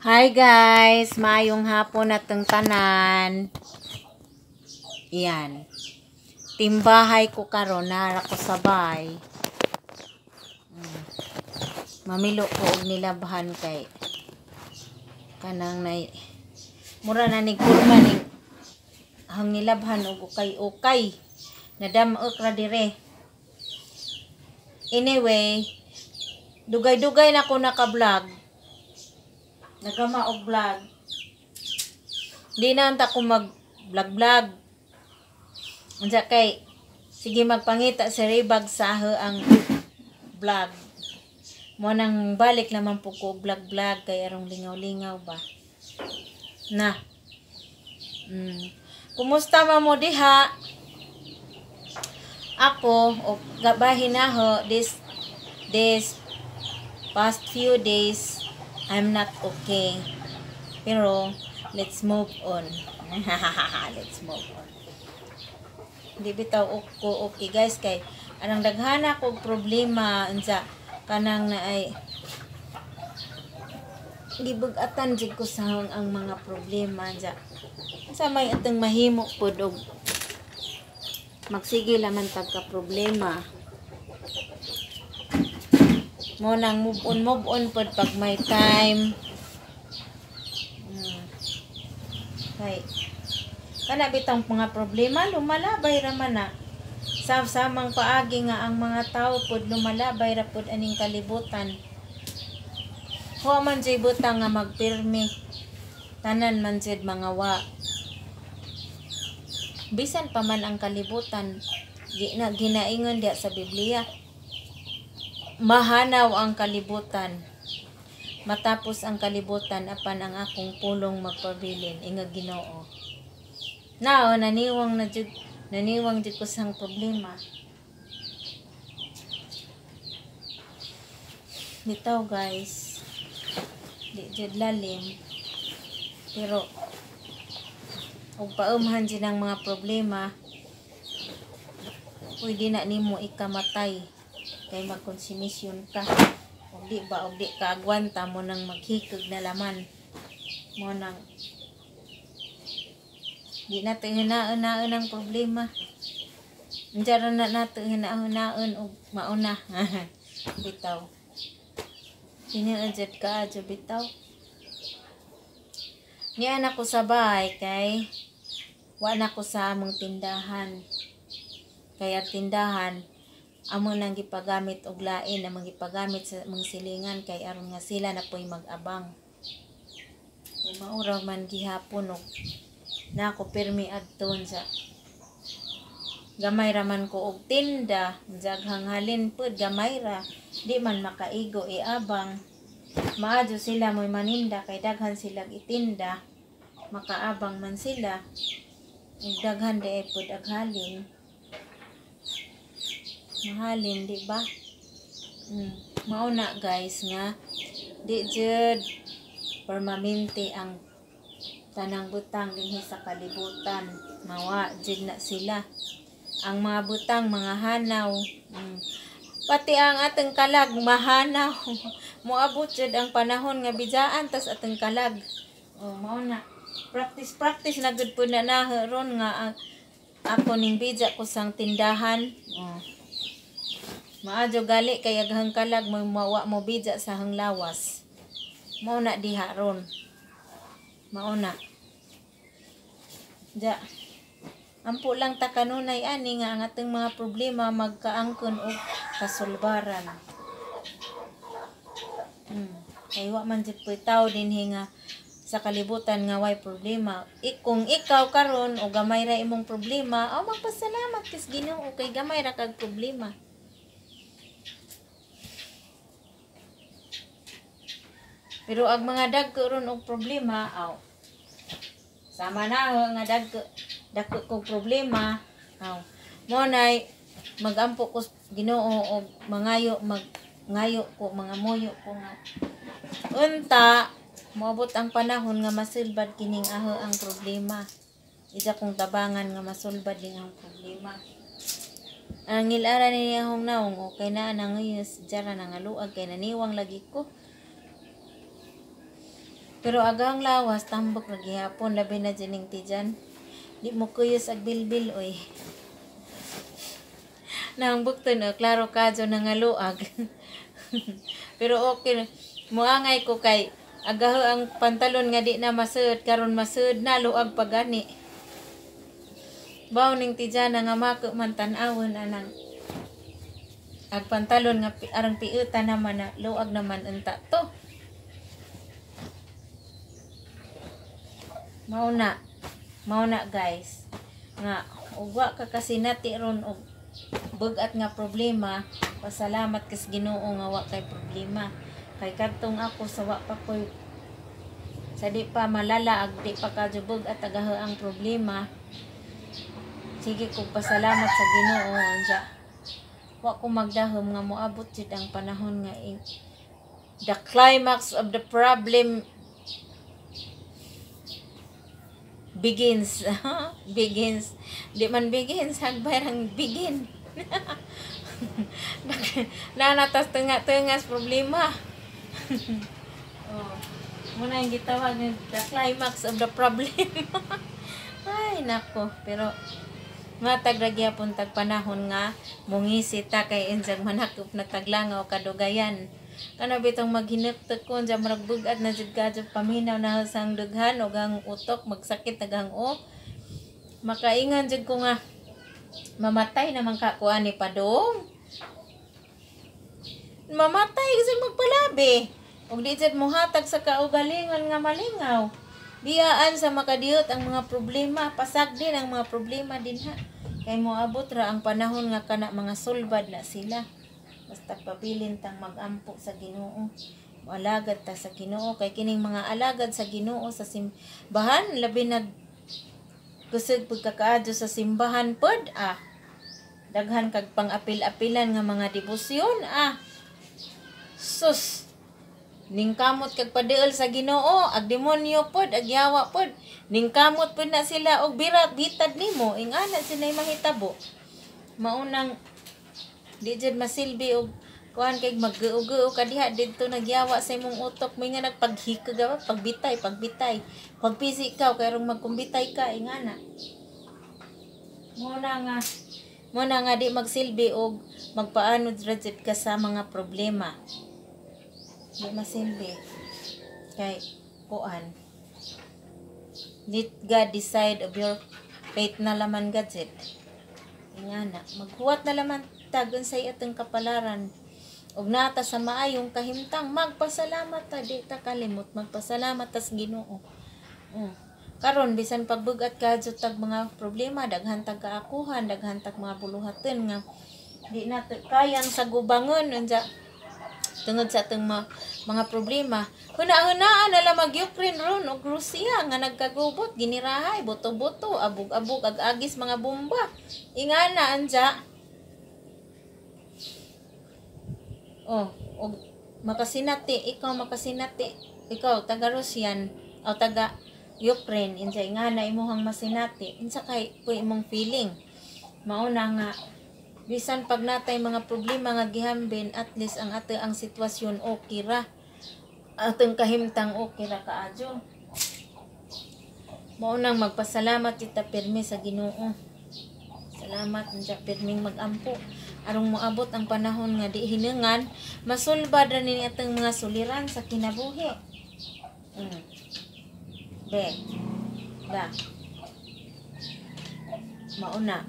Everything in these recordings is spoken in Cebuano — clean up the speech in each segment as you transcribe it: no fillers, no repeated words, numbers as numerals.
Hi guys, maayong hapon atong tanan. Iyan. Timbahay ko karon, nara ko sabay. Mamilo ko og nilabhan kay kanang nay mura na ni kurma ning ang nilabhan og ukay-ukay. Nadamok ra dire. Anyway, dugay-dugay na ko naka-vlog. Nagama og vlog. Di na anta ko mag vlog vlog. Unsa kay sige magpangita si Rebag sa ang vlog. Mo nang balik naman po ko vlog vlog kay arong lingaw-lingaw ba. Na. Kumusta man mo diha? Ako o gabahin na ho this this past few days I'm not okay. Pero let's move on. Let's move on. Di bitaw ko okay guys kay anang daghana kog problema unsa kanang na ay gibug-atan jud ko sa ang mga problema unsa unsa may atong mahimo pod og magsige laman tag ka problema. Mo nang move on pod pag may time. Kay kana bitang mga problema lumalabay ra man na. Sa samang paagi nga ang mga tao pod lumalabay ra pod aning kalibutan. Huwa man jud butang nga magpirmi. Tanan man jud mga wa. Bisan pa man ang kalibutan, ginaingon diya sa Biblia. Mahanaw ang kalibutan. Matapos ang kalibutan apan ang akong pulong magpabilin, ingag Ginoo. Nao naniwang na jud, naniwang jud ko sang problema. Bitaw guys, di jud lalim. Pero og paumhan jud ang mga problema, pwede na nimo ikamatay kay magkonsumisyon ka. Og di ba, og di ka agwanta mo nang maghikog na laman. Mo nang di nato hinaon-naon ang problema. Unsa ra na nato hinaon-naon og mauna. Bitaw. Tinuod jud ka adyo bitaw. Niya na ko sa bahay kay wa na ko sa among tindahan. Kay ang tindahan amo nang gipagamit og lain, among gipagamit sa among silingan kay aron nga sila na po'y mag-abang. Kay mauraw man gihapon og nako pirmi adton sa gamay ra man ko og tinda, jaghang halin pud gamay ra, di man makaigo iabang. Maadyo sila mo'y maninda kay daghan sila itinda, makaabang man sila. Ug daghan di ay pud aghalin. Mahalin, di ba? Mauna guys nga di jud permanente ang tanang butang dinhi sa kalibutan. Mawa jud na sila. Ang mga butang mga hanaw. Pati ang atong kalag mahanaw. Moabot jud ang panahon nga bidjaan tas atong kalag. Oh, mao na. Practice practice na gud pud na ron nga ako ning bidya ko sang tindahan. Oh. Maadyo gali kay aghang kalag mo mawa mo bidya sa hang lawas. Mao na diha ron. Mao na. Ja. Ampo lang ta kanunay ani nga ang atong mga problema magkaangkon og kasulbaran. Kay wa man jud po'y tawo dinhi nga sa kalibutan nga way problema. Kung ikaw karon o gamay ra imong problema, aw magpasalamat kas Ginoo kay gamay ra kag problema. Pero ag mga dagko ron og problema, aw sama na ho nga dagko dagko kog problema, aw mo nay magampo ko Ginoo og mangayo magngayo ko mga moyo ko nga unta moabot ang panahon nga masulbad kining aho ang problema. Isa kong tabangan nga masulbad ning ang problema. Ang ngilara ni ahong naong okay na nangayos jara nangaluag kay naniwang lagi ko. Pero agang lawas tambok ra gihapon, labi na dining tiyan. Di mo kuyos ag bilbil, oy. Nambok to no, klaro kadyo nangaluag. Pero okay, muangay ko kay agaho ang pantalon nga di na masud, karon masud na, luag pa gani. Baw ning tijana nga mako man tan-awon anang ag pantalon nga arang piutan naman na luag naman unta to. Mao na guys, nga ugwa ka kasinati ron og bug-at nga problema, pasalamat kas Ginoo nga wa kay problema. Kay kadtong ako sa wa pa koy sa di pa malala ag di pa kadyo bug-at agaho ang problema. Sige kog pasalamat sa Ginoo unja. Wa ko magdahom nga moabot jud ang panahon nga the climax of the problem begins. Begins. Di man begins, hagbay rang begin. Nanatas tunga-tungas problema. Oh. Muna yung gitawag ng the climax of the problem. Ay, nako. Pero, nga tagragyapon tag panahon nga mungisi ta kay insag manakop na taglangaw kadugayan. Kana bitong maghinuktok ko unsa murag bug-at na jud kadyo paminaw na sang dughan og ang utok magsakit naghang o. Makaingan jud ko nga mamatay naman ka ko ani padong. Mamatay kasi magpalabi. Og di jud mohatag sa kaugalingon nga malingaw. Biyaan sa makadiyot ang mga problema, pasag din ang mga problema din ha. Kay moabot ra ang panahon nga kana mga sulbad na sila. Basta pabilin tang magampo sa Ginoo. Moalagad ta sa Ginoo kay kining mga alagad sa Ginoo sa simbahan labi nag kusog pagkakaadyo sa simbahan pod ah. Daghan kag pang-apil-apilan nga mga debosyon ah. Sus. Ningkamot kag padeol sa Ginoo, ag demonyo pod, ag yawa pod. Ningkamot pod na sila og birat bitad nimo, ingana sila mahitabo. Maunang di jud masilbi og kuan kay magguo-guo ka diha didto nagyawa sa imong utok may nga nagpaghika ga pagbitay pagbitay pagpisi ka kay rong magkumbitay ka ingana. Mo na nga di magsilbi og magpaanod ra jud ka sa mga problema. Di masilbi kay kuan, let God decide of your fate na laman God jud. Ingana maghuwat na laman tag unsay atong kapalaran og nata sa maayong kahimtang, magpasalamat ta, di ta kalimot magpasalamat ta sa Ginoo. Karon bisan pagbugat ka tag mga problema, daghan tag kaakuhan, daghan tag mga buluhaton nga di na kayang sagubangon unja tungod sa atong mga problema. Huna-hunaan na lang mag-Ukraine ron og Russia nga nagkagubot, ginirahay, boto-boto, abog-abog, ag-agis mga bomba. Ingana anja. Oh, og makasinati, ikaw makasinati, ikaw taga Russian o taga Ukraine, insa ingana imuhang masinati, insa kay po imong feeling. Mauna nga bisan pag natay mga problema nga gihambin, at least ang ato ang sitwasyon okay ra. Atong kahimtang okay ra kaadyo. Maunang magpasalamat kita pirmi sa Ginoo. Salamat unja pirming magampo arong moabot ang panahon nga di hinungan masulbad ra ni atong mga suliran sa kinabuhi. Be. Ba. Mauna.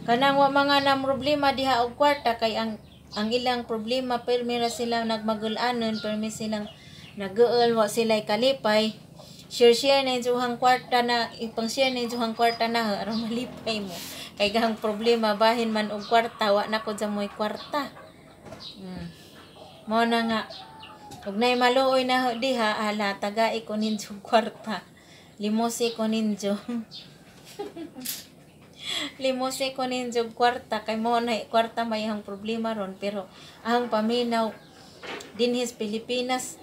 Kanang wa mga na problema diha og kwarta kay ang ilang problema pirmi ra sila nagmagul-anon, pirmi silang nag-uol, wa sila'y kalipay. Share-share na yung kwarta na, ipang-share na yung kwarta na, aron malipay mo. Kay gahang problema, bahin man og kwarta, wa na ko dyan mo'y kwarta. Mao na nga, ug nay maluoy na diha, hala, tagai ko ninyo kwarta. Limosi ko ninyo. Limosi ko ninyo kwarta, kay mo na kwarta may ang problema ron, pero ang paminaw dinhis Pilipinas,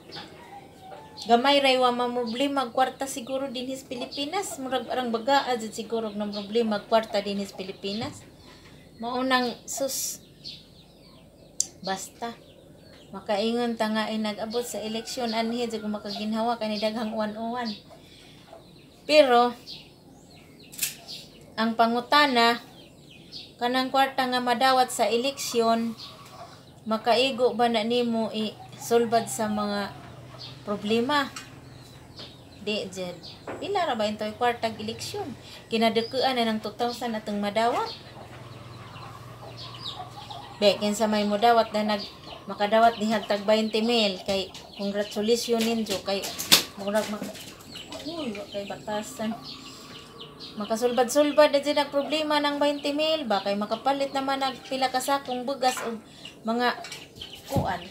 gamay ray wa man problema kwarta siguro dinhis Pilipinas, murag arang bagaa jud siguro ng problema kwarta dinhis Pilipinas. Maunang sus basta Makaingon ta nga ay nag-abot sa eleksyon anhi jud ko makaginhawa kay ni daghang uwan-uwan. Pero ang pangutana, kanang kwarta nga madawat sa eleksyon, makaigo ba na nimo i sulbad sa mga problema? Di jud. Pila ra ba intoy kwartag eleksyon? Kinadukuan na ng 2,000 atong madawat. Be, kinsa may modawat na nag makadawat dihag tag 20 mil, kay congratulations ninyo, kay murag mak, uy, wa kay batasan. Makasulbad-sulbad na dyan ang problema ng 20 mil ba, kay makapalit naman nag pila ka sakong bugas og mga kuan,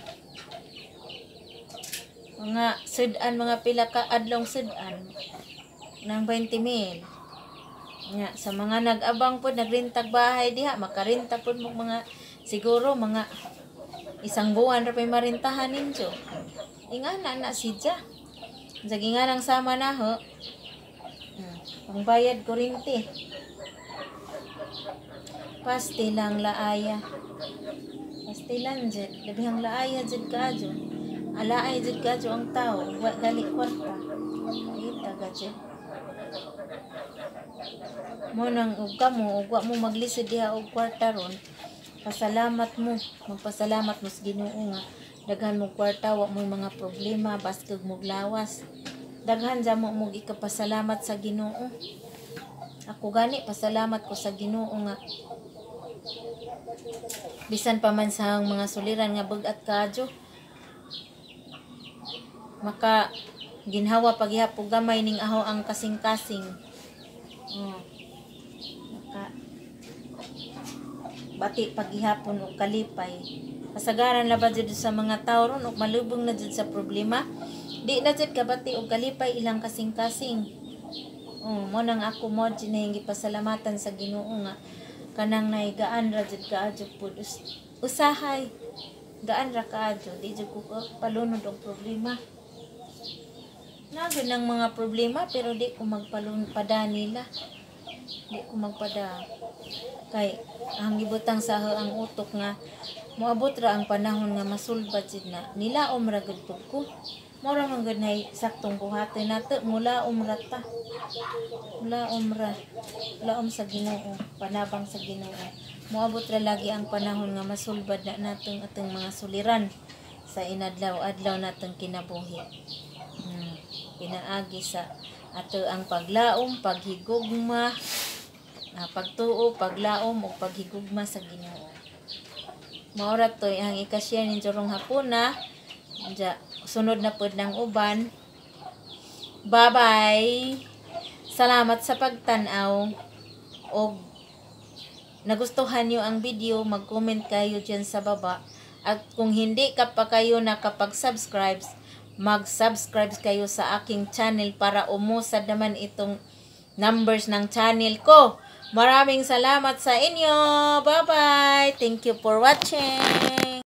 mga sudan, mga pila ka adlong sudan ng 20 mil. Nga, sa mga nag-abang pod nagrintag bahay diha, makarenta pod mo mga siguro mga isang buwan ra pay marintahan ninyo. Ingana na sidya. Sige nga nang sama na ho. Pangbayad kuryente. Pastilang laaya. Pastilan jud, labihang laaya jud kaadyo. Alaay jud kaadyo ang tao, wa gali kwarta. Kita ga jud. Mo nang ug kamo ug wa mo maglisod diha og kwarta ron, pasalamat mo, magpasalamat mo sa Ginoo nga daghan mo kwarta, wa mo mga problema, baskog mo lawas. Daghan ja mo mog ikapasalamat sa Ginoo. Ako gani, pasalamat ko sa Ginoo nga bisan pa man sa mga suliran nga bug-at kaadyo, maka ginhawa paghihapon gamay ning aho ang kasing-kasing. Oh. Maka bati paghihapon og kalipay. Kasagaran la ba jud sa mga tao ron og malubong na jud sa problema, di na jud kabati og kalipay ilang kasing-kasing. Oh, mo nang ako mo jud na gipasalamatan sa Ginoo nga kanang nahigaan ra jud kaadyo pud, usahay gaan ra kaadyo, di jud ko palunod og problema. Naa ng mga problema pero di ko magpalun pada nila. Di ko magpada. Kay ang gibutang sa ang utok nga moabot ra ang panahon nga masulbad jud na. Nilaom ra gud pud ko. Mora man gud nay saktong buhaton nato, mulaom ra ta. Mulaom ra. Laom sa Ginoo, panabang sa Ginoo. Moabot ra lagi ang panahon nga masulbad na natong atong mga suliran sa inadlaw-adlaw natong kinabuhi. Pinaagi sa ato ang paglaom, paghigugma, pagtuo, paglaom ug paghigugma sa Ginoo. Maora to ang ika-share ninyo rong hapuna. Diya, sunod na pud ng uban. Bye-bye. Salamat sa pagtan-aw. Og nagustuhan nyo ang video, mag-comment kayo dyan sa baba. At kung hindi ka pa kayo nakapag-subscribe, mag-subscribe kayo sa aking channel para umusad naman itong numbers ng channel ko. Maraming salamat sa inyo. Bye-bye. Thank you for watching.